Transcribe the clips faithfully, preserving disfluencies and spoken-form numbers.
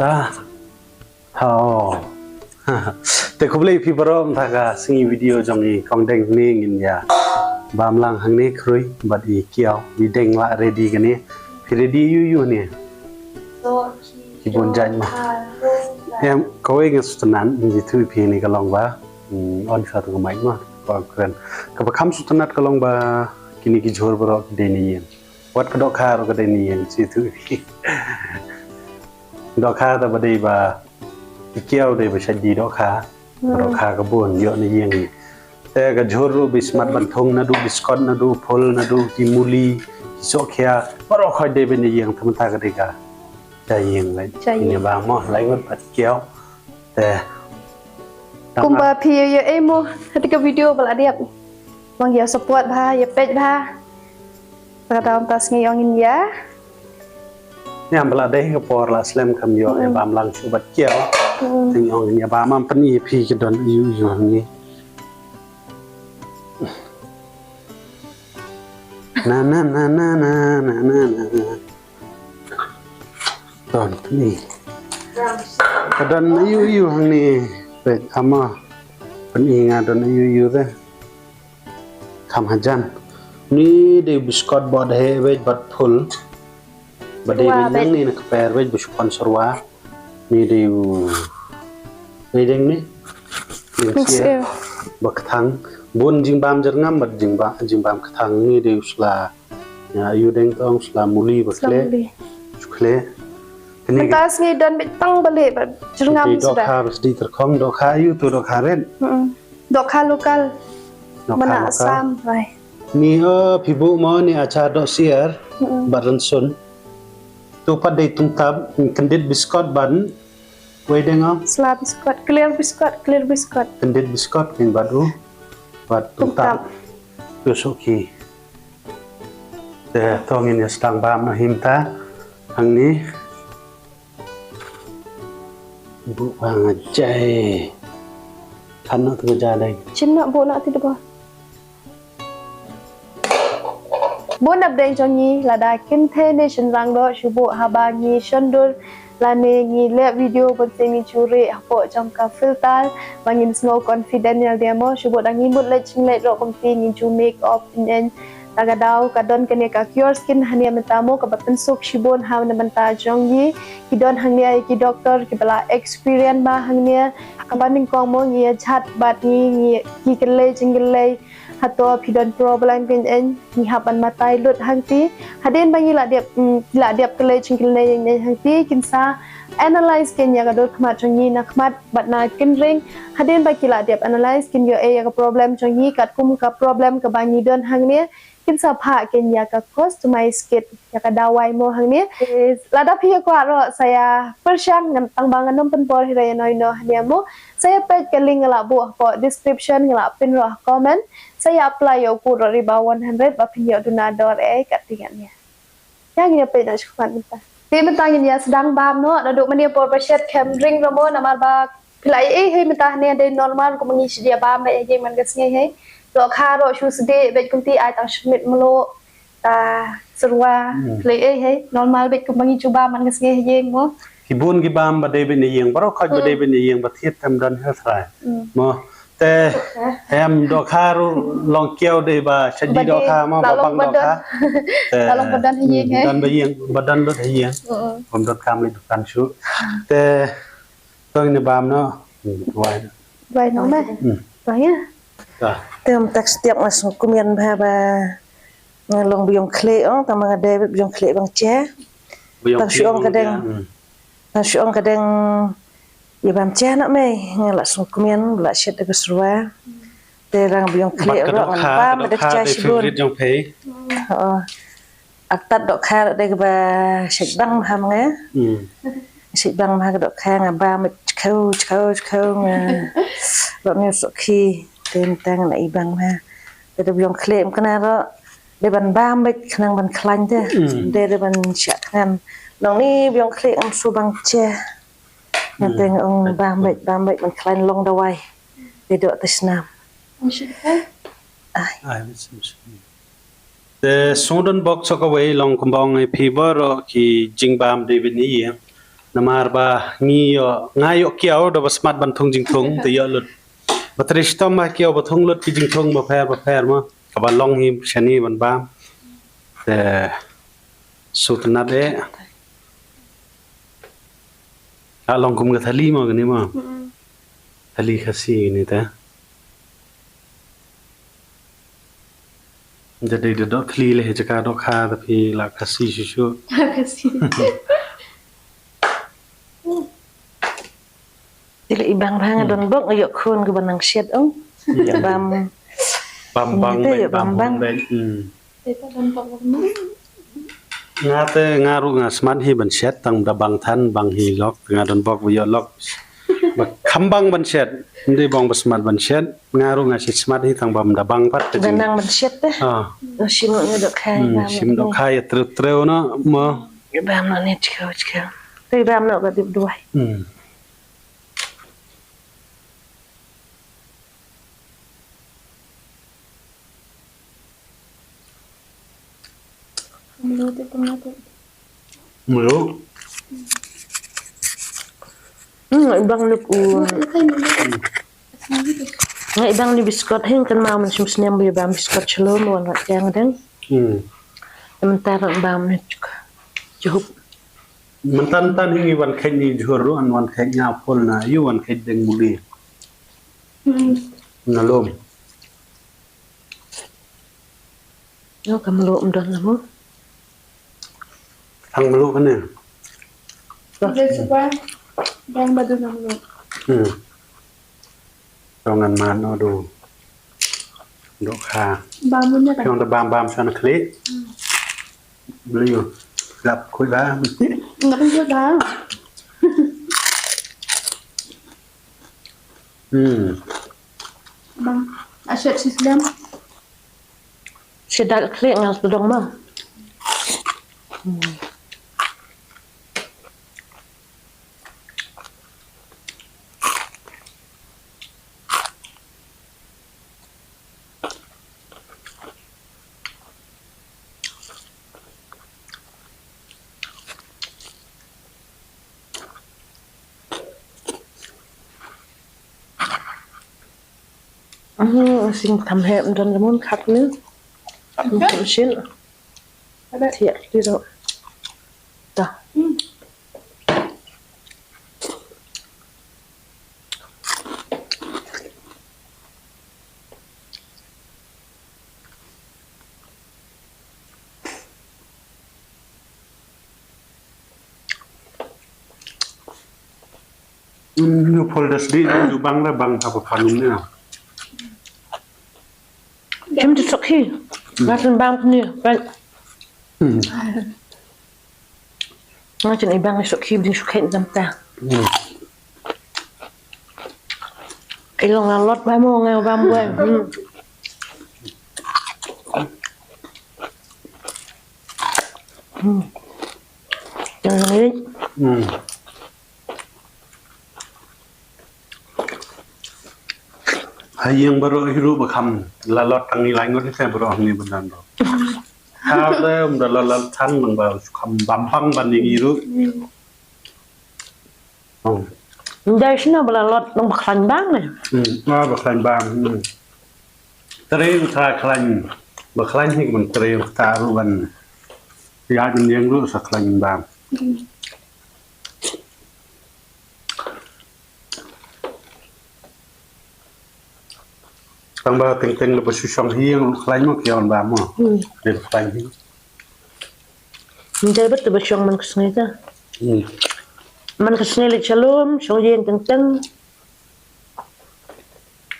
Ta. Hao. Te khublei phi baroh mynta ka sngi video jong i Kong Deng ne ngin ïa bam lang hangne khrui bad i Kiaw, i Deng la ready kane. Phi ready ïu ïu ne. Ki bun jait ma. Em, kawei nga sngewtynnat, ngi ïathuh phi ne ka long ba. Hmm, on sa tu ka mic ma. Ko kren. Kaba kham sngewtynnat ka long ba kine ki jhur baroh ki dei na ïing. Wat ka dohkha ruh ka dei na ïing, shu ïathuh phi. Dohkha ta ba dei ba i Kiaw dei ba shait die dohkha. Dohkha ka bun ïoh na ïing. Te ka jhur ruh ba i smat ban thung naduh biskot naduh phul naduh ki muli ki sohkhia. Baroh khoit dei ba na ïing te mynta ka dei ka. Sha ïing lai. Sha ïing. Ïa ba mo lai ngut pat Kiaw. Te. Kumba phi ïa ïa mo ha ka video ba la dep. Wan ïa support bha, ïa peit bha. Ka daw mynta sngi ong ngin ïa. Ïa ba la dei ka por la slem kham ïoh ïa bam lang shuh bad Kiaw. Te ong ngin ïa bam, am pyni phi ki don ïu ïu hangne. Na na na na na na na na. Don pyni. Ka don ïu ïu hangne. Peit ama. Pyni nga don ïu ïu te. Kham hajan. Ni dei biskot bad he wei bad phul. Ba dei syrwa wei bad. Nang ni na kper wei ba shu pon syrwa. Ni dei u. Ni dei ni. Ni sih. Ba kthang. Bun jingbam jyrngam bad jingba jingbam kthang ni dei u sla. Ïa, ïu deng tong sla muli ba khleh. Sla muli. Shu khleh. Mynta sngi don beit tang ba leh ba jyrngam. Dohkha ba sdi terkhong, dohkha ïu tu dohkha ren. Dohkha lokal. Dohkha lokal. Mana Assam, rai. Ni, oh, phi buh mo ni achar dohsiar, ba rynsun. Tu pat dei tungtap, kyndit biskot ban. Wei deng o. Sla biskot, clear biskot, clear biskot. Kyndit biskot kin bad u. Bad tungtap. Tungtap. Tu suki. Te to ngin ïa sdang bam na him ta. Hangne. Buh ba nga jai. Kan no tu nga jai deng. Chim na buh na ti deba. Bun na pdeng jong ngi lada kynthei ne shynrang doh shu buh haba ngi shon dur lane ngi leh video bun te ngi ju rieh hapoh jong ka filter ba ngin sngew confident ïa lade mo shu buh da ngi mut leit shingleit ruh kumti ngi ju make up ïa ngi. Ta ka daw ka don kane ka Cure Skin hangne mynta mo kaba pynsuk shibun ha na bynta jong ngi. Ki don hangne ki doktor kiba la experience ba hangne kaba nyngkong mo ngi ïa jhat bad ngi ngi ki kynlei jingkynlei. Hato phi don problem kein, ngi hap ban batai lut hangti. Hadien ba ngi la dep, mm, la dep kynlei jingkynlei ïa ngi hangti kin sa analyze kein ïa ka dur khmat jong ngi na khmat bad na kynreng. Hadien ba ki la dep analyze kin ïoh ei ïa ka problem jong ngi katkum ka problem kaba ngi don hangne. Kin sa phah kein ïa ka customize kit ïa ka dawai mo hangne. Lada phi ïa kwah ruh sa ïa pyrshang ngan tang ba ngan ym pynpor hi ruh ïa noi noh hangne mo. Sa ïa peit ka link nga la buh hapoh description nga la pin ruh ha comment. Sa ïa apply ïa u code Roriba one hundred ba phin ïoh duna dor ei kat ti ngan ïa. Ïa ngin ïa peit na shu khmat mynta. Te mynta ngin ïa sdang bam noh naduh mynne por ba shet khem ring ruh mo namar ba phi la ei ei hei mynta hangne dei normal kum ngi sdie bam ba ïa jing man ka sngi hei. Dohkha ruh shu sdie beit kumti ai tang shmit mluh. Ta syrwa phi la ei ei hei normal beit kum ngi shu bam man ka sngi hei jing mo. Ki bun ki bam ba dei beit na ïing baroh khoit ba dei beit na ïing ba thied them don health rai. Mo. Te em dohkha ruh long kiaw dei ba shadi dohkha mo ba bang dohkha. Te ba long ba don ha ïing hei. Don ba ïing ba don lut ha ïing. Bam don kam leit dukan shu. Te Tong ni bam no. Wai. Wai no me. Wai ya. Te um tak setiap nga sngewkmen bha ba nga long biong khleh ong tang ma nga dei biong khleh bang che. Tang shu ong ka deng. Tang shu ong ka deng. Ïa bam che na me nga la sngewkmen la shet da ka syrwa. Te rang biong khleh ro ngan bam da ka chai shibun. Artat dohkha ruh dei kaba shait bang bha ma nga. Shait bang bha ka dohkha nga bam chkhew chkhew chkhew nga. Ruh ni sukhi te mynta nga i bang bha. Te da biong khleh ym kena ruh dei ban bam beit khnang ban khlaiñ te. Dei dei ban shah khnang. Nong ni biong khleh ngam su bang che. Nga te nga ong bam beit bam beit ban khlaiñ long dawai. Te doh te snam. Ai. Te sngewdon bok sa kawei long kumba ong ïa phi baroh ki jingbam dei beit na ïing. Namar ba ngi ïoh, nga ïoh kiaw da ba smat ban thung jingthung, te ïoh lut. Ba trei shitom ba kiaw ba thung lut ki jingthung bapher bapher mo. Kaba long hi shane ban bam. Te sngewtynnat eh. Ka long kum ka thali mo kane mo. Mm. Thali Khasi kane te. Ym dei da dohkhli leh jaka dohkha, te phi la Khasi shuh shuh. Khasi. Te leh i Bang ba nga don bok nga ïoh khun kaba nang shet ong. Ïa bam. Bam bang. Te bang, ïa bam bang. Bang. Hmm. Te ta don bok bok na. Nga te nga ruh nga smat hi ban shet, tang da bang than bang hi lok, nga don bok ba ïoh lok. Ba kham bang ban shet, ym dei bang ba smat ban shet. Nga ruh nga shet smat hi tang bam da bang pat te. Ba nang ban shet te. Ah. Oh, shim nga dohkha. Hmm, bam shim dohkha ïa treu treu noh mo. Bam noh ne chkau chkau. Te bam noh ka dip duwai. Hmm. Mluh te pun mluh. Mluh. Hmm, i Bang nuk u. Nga i Bang ni biskot hing kan ma man shim snem bi bam biskot shalom wan rat jang deng. Hmm. Mynta rat bam ni juk. Juhup. Mynta mynta ni ngi wan khet ni juhur ruh an wan khet nga pol na yu wan khet deng muli. Hmm. Na lom. Yo, ka mluh ym don la mo. Tang mluh kane. Dei supa. Dang ba don mluh. Hmm. Tang ngan man o do. Dohkha. Bam mun ne ka. Tang da bam bam sana klik. Hmm. Beli yo. Lap khui ba. Ngap khui ba. Hmm. Bang, a shet shi slem. Shi dal klik ngal tudong ma. Hmm. Mhm, sing tham he, don la mun khat ni. Mun shin. Ada. Thiah ti ro. Dah. Hmm. Ngi pol da sdi ngi bang da bang ha ba phanum ne. Jim tu sokhi. Nga sen bang ni. Nga chen i bang sokhi bing sokhi nam ta. Hmm. I long la lot ba mo nga bam bwe. Hmm. Hmm. Yang ni. Hmm. Ha ïing baroh hi ruh ba kham la lot tang i lai ngut hi te baroh hangne ban don ruh. Ha te um da la la than nang ba kham bam bang ban ïing i ruh. Hmm. Ym dei shano ba la lot nang ba khlaiñ bam ne. Hmm, ah, ba khlaiñ bam. Hmm. Trei u khlaiñ, ba khlaiñ hi ban trei u kata ruh ban. Ïa ban ïeng ruh sa khlaiñ bam. Hmm. Tang ba teng teng le ba shu shong hi ïeng khlaiñ mo ki ïa ban bam mo. Hmm. Dei khlaiñ hi. Ym dei ba te ba shong man ka sngi ta. Hmm. Man ka sngi le shalom shong ïeng teng teng.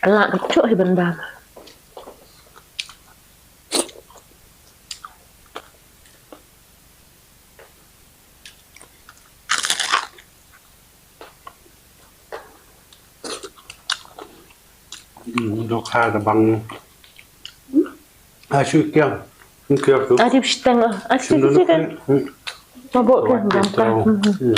Ala ka chuh hi ban bam. Hmm, dohkha da bang. A shu kiang. Kiang tu. A dip shiteng, a dip shiteng. Hmm. Mabok kiang bang. Hmm.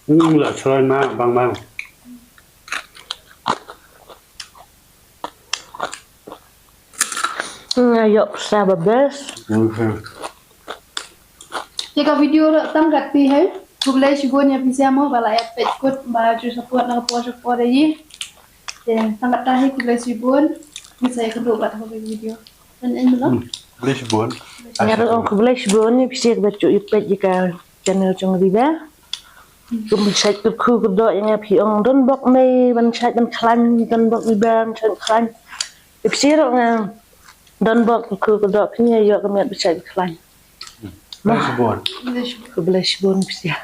Hmm, la soi ma bang bang. Ïoh pisa ba best. Ïa ka video ruh tang kat phi hi. Khublei shibun ïa phi sha mo ba la ïa peit kut ba ju support na ka por sha ka por ïa. Te tang kat hi khublei shibun. Ngi sa ïa kynduh kat ha ka video. Kan en lo. Khublei shibun. Nga ruh ong khublei shibun ïa phi sha ba ju ïa peit ïa ka channel jong Riba. Kum shait kyrkhu kyrdoh ïa nga phi ong don bok mei ban shait ban khlaiñ don bok Riba ban shait khlaiñ. Ïa phi sha ruh nga don bok kyrkhu kyrdoh phi ïa ïoh ka miat ban shait ban khlaiñ. Khublei shibun. Khublei shibun phi sha.